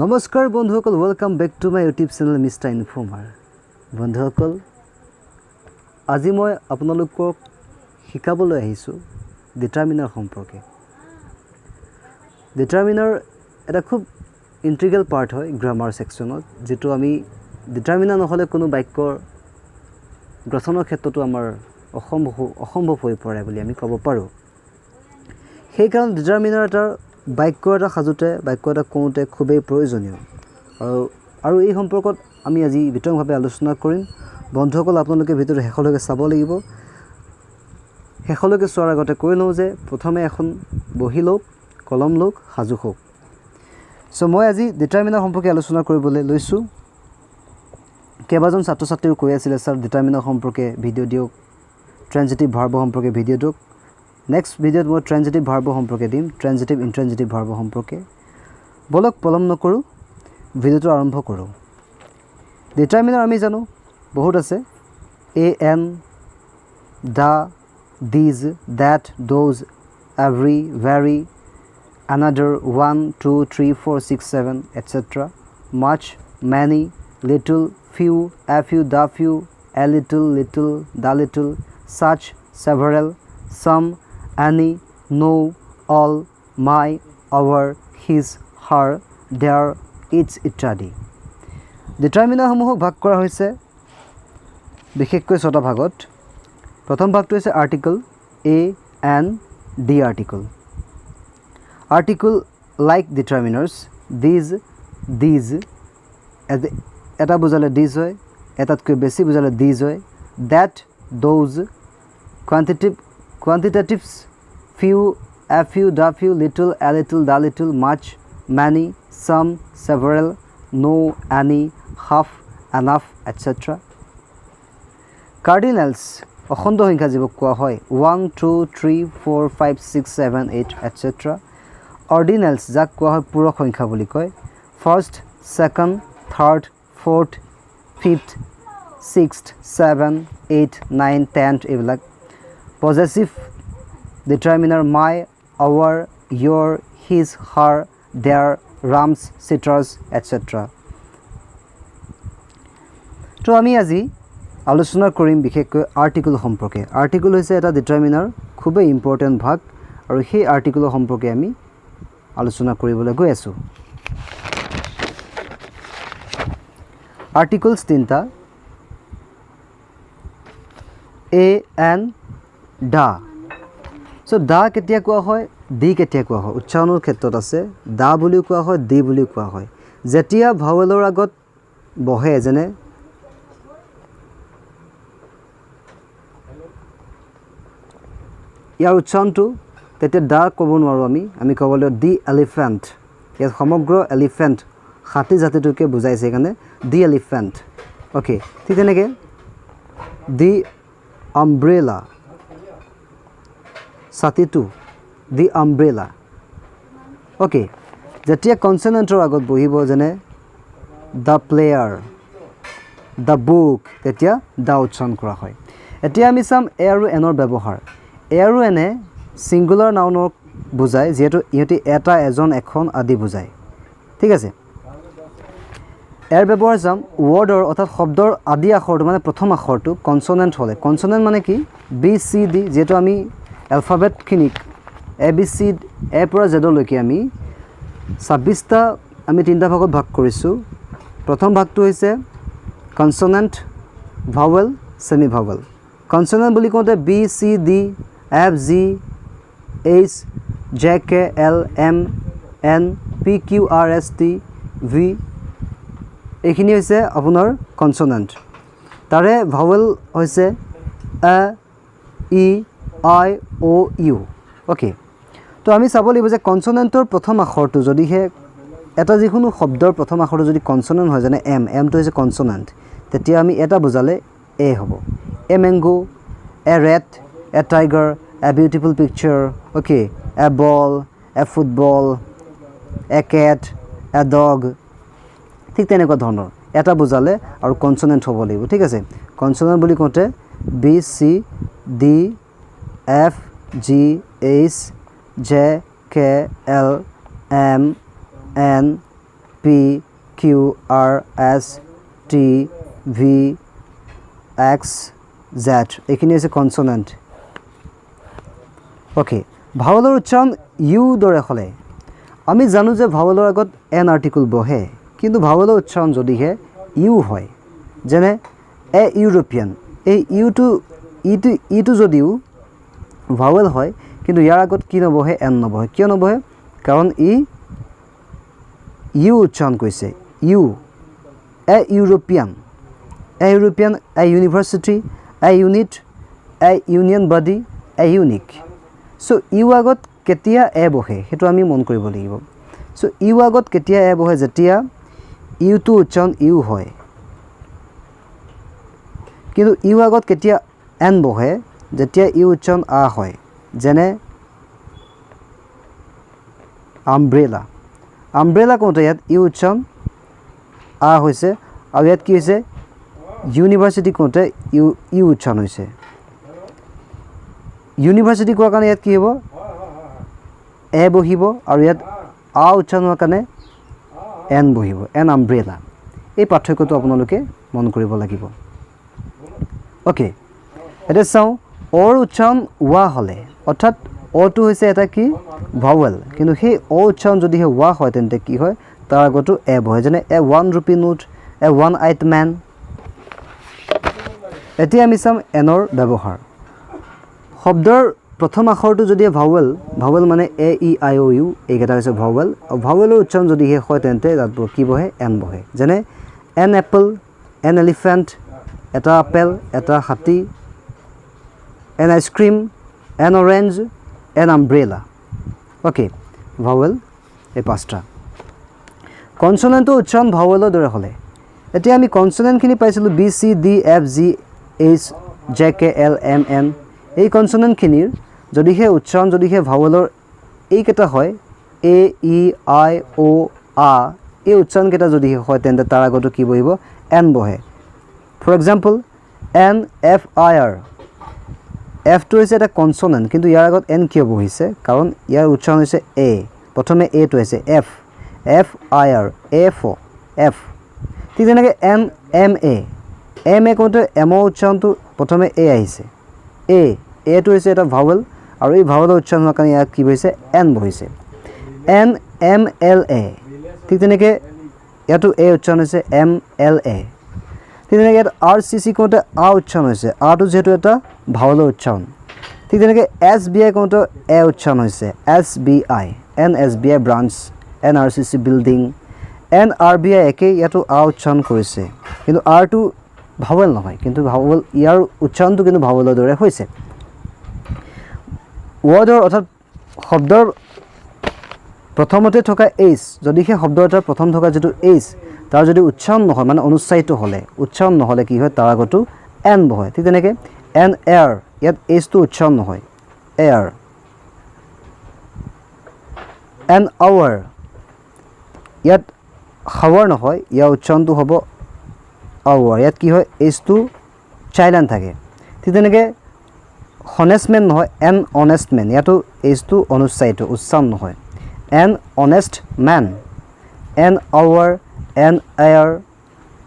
নমস্কাৰ বন্ধুসকল, welcome back to my YouTube channel Mister Informer. বন্ধুসকল, আজি মই আপোনালোকক শিকাবলৈ আহিছোঁ ডিটাৰমিনাৰ সম্পৰ্কে। ডিটাৰমিনাৰ এটা খুব ইণ্টিগ্ৰেল পাৰ্ট হয় গ্ৰামাৰ ছেকশ্যনত, যিটো আমি ডিটাৰমিনাৰ নহ'লে কোনো বাক্যৰ গঠনৰ ক্ষেত্ৰতো আমাৰ অসম্ভৱ হৈ পৰে বুলি আমি ক'ব পাৰোঁ। সেইকাৰণে ডিটাৰমিনাৰ এটাৰ বাক্য এটা সাজোঁতে, বাক্য এটা কওঁতে খুবেই প্ৰয়োজনীয়। আৰু এই সম্পৰ্কত আমি আজি বিতংভাৱে আলোচনা কৰিম। বন্ধুসকল, আপোনালোকে ভিডিঅ'টো শেষলৈকে চাব লাগিব। শেষলৈকে চোৱাৰ আগতে কৈ লওঁ যে প্ৰথমে এখন বহী লওক, কলম লওক, সাজু হওক। মই আজি ডিটাৰমিনাৰ সম্পৰ্কে আলোচনা কৰিবলৈ লৈছোঁ। কেইবাজন ছাত্ৰ ছাত্ৰীও কৈ আছিলে, ছাৰ ডিটাৰমিনাৰ সম্পৰ্কে ভিডিঅ' দিয়ক, ট্ৰেনজিটিভ ভাৰ্ব সম্পৰ্কে ভিডিঅ' দিয়ক। নেক্সট ভিডিঅ'ত মই ট্ৰেনজিটিভ ভাৰ্ব সম্পৰ্কে দিম, ট্ৰেনজিটিভ ইনট্ৰেনজিটিভ ভাৰ্ব সম্পৰ্কে। ব'লক পলম নকৰোঁ, ভিডিঅ'টো আৰম্ভ কৰোঁ। ডিটাৰমিনাৰ আমি জানো বহুত আছে, a, an, the, these, that, those, every, very, another, 1, 2, 3, 4, 6, 7, etcetera, much, many, little, few, a few, the few, a little, little, the little, such, several, some, any, no, all, my, our, his, her, their, its ইত্যাদি। ডিটাৰমিনাৰসমূহক ভাগ কৰা হৈছে বিশেষকৈ ছটা ভাগত। প্ৰথম ভাগটো হৈছে article, a, an, the article. Article like determiners, these, these, এটা বুজালে these হয়, এটাতকৈ বেছি বুজালে these হয়। That, those, quantitatives, few, a few, the few, little, a little, the little, much, many, some, several, no, any, half, enough, etcetera. Cardinals, অখণ্ড সংখ্যা যিবোৰ কোৱা হয়, 1, 2, 3, 4, 5, 6, 7, 8, etcetera. Ordinals, যাক কোৱা হয় পূৰক সংখ্যা বুলি কয়, first, second, third, fourth, fifth, sixth, 7, 8, 9, 10 এইবিলাক। Possessive determiner, my, our, your, his, her, their, Ram's, Sita's, etcetera. তো আমি আজি আলোচনা কৰিম বিশেষকৈ আৰ্টিকল সম্পৰ্কে। আৰ্টিকল হৈছে এটা ডিটাৰমিনাৰ খুবেই ইম্পৰ্টেণ্ট ভাগ, আৰু সেই আৰ্টিকলৰ সম্পৰ্কে আমি আলোচনা কৰিবলৈ গৈ আছোঁ। আৰ্টিকলছ তিনিটা, এ, এন, the. The কেতিয়া কোৱা হয়, দি কেতিয়া কোৱা হয়, উচ্চাৰণৰ ক্ষেত্ৰত আছে। দা বুলিও কোৱা হয়, দি বুলিও কোৱা হয়। যেতিয়া ভাৱেলৰ আগত বহে, যেনে ইয়াৰ উচ্চাৰণটো, তেতিয়া দা ক'ব নোৱাৰোঁ আমি, আমি ক'ব লাগিব দি এলিফেণ্ট। ইয়াত সমগ্ৰ এলিফেণ্ট হাতী জাতিটোকে বুজাইছে, সেইকাৰণে দি এলিফেণ্ট। অ'কে, ঠিক তেনেকৈ দি আমব্ৰেলা, ছাতিটো, দি আমব্ৰেলা। অ'কে, যেতিয়া কনচনেণ্টৰ আগত বহিব, যেনে the player, the book, তেতিয়া the উচ্চাৰণ কৰা হয়। এতিয়া আমি চাম এ আৰু এনৰ ব্যৱহাৰ। এ আৰু এনে ছিংগুলাৰ নাউনক বুজায়, যিহেতু ইহঁতি এটা, এজন, এখন আদি বুজায়। ঠিক আছে, ইয়াৰ ব্যৱহাৰ চাম। ৱৰ্ডৰ অৰ্থাৎ শব্দৰ আদি আখৰটো, মানে প্ৰথম আখৰটো কনচনেণ্ট হ'লে, কনচনেণ্ট মানে কি, বি, চি, ডি, যিহেতু আমি এলফাবেটখিনিক এ, বি, চি, এৰ পৰা জেডলৈকে আমি 26টা আমি তিনিটা ভাগত ভাগ কৰিছোঁ। প্ৰথম ভাগটো হৈছে consonant, vowel, semi vowel. Consonant বুলি কওঁতে B, C, D, F, G, H, J, K, L, M, N, P, Q, R, S, T, V, এইখিনি হৈছে আপোনাৰ কনচনেণ্ট। তাৰে ভাৱেল হৈছে A, E, I, O, U. Okay, তো আমি চাব লাগিব যে কনচনেণ্টৰ প্ৰথম আখৰটো যদিহে এটা যিকোনো শব্দৰ প্ৰথম আখৰটো যদি কনচনেণ্ট হয়, যেনে এম, এমটো হৈছে কনচনেণ্ট, তেতিয়া আমি এটা বুজালে এ হ'ব। A mango, a rat, a tiger, a beautiful picture, okay, a ball, a football, a cat, a dog, ঠিক তেনেকুৱা ধৰণৰ এটা বুজালে আৰু কনচনেণ্ট হ'ব লাগিব। ঠিক আছে, কনচনেণ্ট বুলি কওঁতে B, C, D, F, G, H, J, K, L, M, N, P, P Q R S T V X Z, এইখিনি হৈছে কনচনেণ্ট। অ'কে, ভাৱেলৰ উচ্চাৰণ ইউ দৰে হ'লে, আমি জানো যে ভাৱেলৰ আগত এন আৰ্টিকুল বহে, কিন্তু ভাৱেলৰ উচ্চাৰণ যদিহে ইউ হয়, যেনে এ ইউৰোপিয়ান, এই ইউটো ইটো ইটো যদিও ভাৱেল হয়, কিন্তু ইয়াৰ আগত কি নবহে? এন নবহে। কিয় নবহে? কাৰণ ই ইউ উচ্চাৰণ কৰিছে, U. A European, a European, a university, a unit, a union body, a unique. So U আগত কেতিয়া এ বহে, সেইটো আমি মন কৰিব লাগিব। চ' ইউ আগত কেতিয়া এ বহে? যেতিয়া ইউটো উচ্চাৰণ ইউ হয়। কিন্তু ইউ আগত কেতিয়া এন বহে? যেতিয়া ইউ উচ্চাৰণ আ হয়, যেনে আমব্ৰেলা। আমব্ৰেলা কওঁতে ইয়াত ইউ উচ্চাৰণ আ হৈছে আৰু ইয়াত কি হৈছে? ইউনিভাৰ্চিটি কওঁতে ইউ ইউ উচ্চাৰণ হৈছে। ইউনিভাৰ্চিটি কোৱাৰ কাৰণে ইয়াত কি হ'ব? এ বহিব আৰু ইয়াত আ উচ্চাৰণ হোৱাৰ কাৰণে এন বহিব, এন আমব্ৰেলা। এই পাৰ্থক্যটো আপোনালোকে মন কৰিব লাগিব। অ'কে, এতিয়া চাওঁ, অৰ উচ্চাৰণ ৱা হ'লে, অৰ্থাৎ অটো হৈছে এটা কি? ভাৱেল। কিন্তু সেই অ উচ্চাৰণ যদিহে ৱা হয়, তেন্তে কি হয়? তাৰ আগতো এ বহে, যেনে a one rupee note, a one eyed man। এতিয়া আমি চাম এনৰ ব্যৱহাৰ। শব্দৰ প্ৰথম আখৰটো যদি ভাৱেল, ভাৱেল মানে A E I O U, এইকেইটা হৈছে ভাৱেল, আৰু ভাৱেলৰ উচ্চাৰণ যদিহে হয়, তেন্তে তাত কি বহে? এন বহে, যেনে এন এপল, এন এলিফেণ্ট, এটা আপেল, এটা হাতী, an ice cream, an orange, an umbrella। Okay, vowel এই পাঁচটা। কনচনেণ্টৰ উচ্চাৰণ ভাৱেলৰ দৰে হ'লে, এতিয়া আমি কনচনেণ্টখিনি পাইছিলোঁ B C D F G H J K L M N। এই কনচনেণ্টখিনিৰ যদিহে উচ্চাৰণ যদিহে ভাৱেলৰ এইকেইটা হয়, এ ই I অ' আ, এই উচ্চাৰণকেইটা যদিহে হয়, তেন্তে তাৰ আগতো কি বহিব? এন বহে। For example, N F I R। এফটো হৈছে এটা কনচনেণ্ট, কিন্তু ইয়াৰ আগত এন কিয় বহিছে? কাৰণ ইয়াৰ উচ্চাৰণ হৈছে এ, প্ৰথমে এটো হৈছে। F F I R, F F। ঠিক তেনেকৈ N M A, M A কওঁতে এমৰ উচ্চাৰণটো প্ৰথমে এ আহিছে। এ এটো হৈছে এটা ভাৱেল আৰু এই ভাৱেলৰ উচ্চাৰণ হোৱাৰ কাৰণে ইয়াত কি বহিছে? এন বহিছে। এন এম এল এ, ঠিক তেনেকৈ ইয়াতো এ উচ্চাৰণ হৈছে, এম এল এ। ঠিক তেনেকৈ ইয়াত আৰ চি চি কওঁতে আ উচ্চাৰণ হৈছে, আটো যিহেতু এটা ভাৱেলৰ উচ্চাৰণ। ঠিক তেনেকৈ এছ বি আই কওঁতে এ উচ্চাৰণ হৈছে, S B I, an S B I branch, an R C C building। N R B I একেই, ইয়াতো আ উচ্চাৰণ কৰিছে, কিন্তু আৰটো ভাৱেল নহয়, কিন্তু ভাৱেল ইয়াৰ উচ্চাৰণটো কিন্তু ভাৱেলৰ দৰে হৈছে। ৱৰ্ডৰ অৰ্থাৎ শব্দৰ প্ৰথমতে থকা এইচ, যদি সেই শব্দ এটাৰ প্ৰথম থকা যিটো এইচ, তাৰ যদি উচ্চাৰণ নহয়, মানে অনুচ্চাৰিত হ'লে, উচ্চাৰণ নহ'লে কি হয়? তাৰ আগতো এন বহে। ঠিক তেনেকৈ এন এয়াৰ, ইয়াত এইচটো উচ্চাৰণ নহয়, এয়াৰ। এন আৱাৰ, ইয়াত হাৱাৰ নহয়, ইয়াৰ উচ্চাৰণটো হ'ব আৱাৰ। ইয়াত কি হয়? এইচটো চাইলেণ্ট থাকে। ঠিক তেনেকৈ হনেষ্ট মেন নহয়, এন অনেষ্ট মেন, ইয়াতো এইচটো অনুচ্চাৰিত, উচ্চাৰণ নহয়। An honest man, an hour, an air।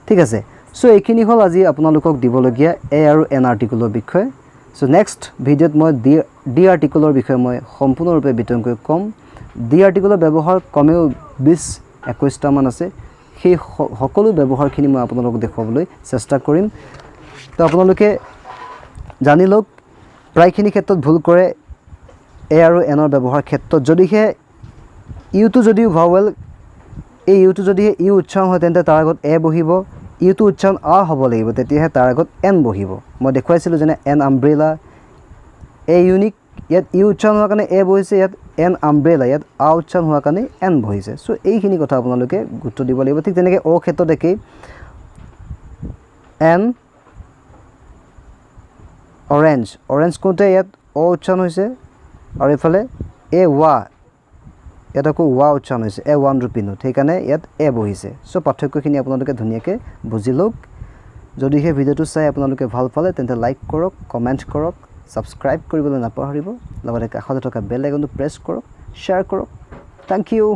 ঠিক আছে। চ' এইখিনি হ'ল আজি আপোনালোকক দিবলগীয়া এ আৰু এন আৰ্টিকুলৰ বিষয়ে। চ' নেক্সট ভিডিঅ'ত মই ডি ডি আৰ্টিকুলৰ বিষয়ে মই সম্পূৰ্ণৰূপে বিতংকৈ ক'ম। ডি আৰ্টিকুলৰ ব্যৱহাৰ কমেও 20-21টামান আছে। সেই সকলো ব্যৱহাৰখিনি মই আপোনালোকক দেখুৱাবলৈ চেষ্টা কৰিম। তো আপোনালোকে জানি লওক, প্ৰায়খিনি ক্ষেত্ৰত ভুল কৰে এ আৰু এনৰ ব্যৱহাৰ ক্ষেত্ৰত। যদিহে ইউটো যদিও ভাৱেল, এই ইউটো যদিহে ইউ উচ্চাৰণ হয়, তেন্তে তাৰ আগত এ বহিব। ইউটো উচ্চাৰণ আ হ'ব লাগিব, তেতিয়াহে তাৰ আগত এন বহিব। মই দেখুৱাইছিলোঁ, যেনে এন আমব্ৰেলা, এ ইউনিক, ইয়াত ইউ উচ্চাৰণ হোৱাৰ কাৰণে এ বহিছে। ইয়াত এন আমব্ৰেলা, ইয়াত আ উচ্চাৰণ হোৱাৰ কাৰণে এন বহিছে। চ' এইখিনি কথা আপোনালোকে গুৰুত্ব দিব লাগিব। ঠিক তেনেকৈ অ' ক্ষেত্ৰত একেই। এন অৰেঞ্জ, অৰেঞ্জ কওঁতে ইয়াত অ উচ্চাৰণ হৈছে আৰু এইফালে এ ৱা, ইয়াত আকৌ ৱা উচ্চাৰণ হৈছে, এ ওৱান ৰুপি নোট, সেইকাৰণে ইয়াত এ বহিছে। চ' পাৰ্থক্যখিনি আপোনালোকে ধুনীয়াকৈ বুজি লওক। যদিহে ভিডিঅ'টো চাই আপোনালোকে ভাল পালে, তেন্তে লাইক কৰক, কমেণ্ট কৰক, ছাবস্ক্ৰাইব কৰিবলৈ নাপাহৰিব। লগতে কাষতে থকা বেল আইকনটো প্ৰেছ কৰক, শ্বেয়াৰ কৰক। Thank you.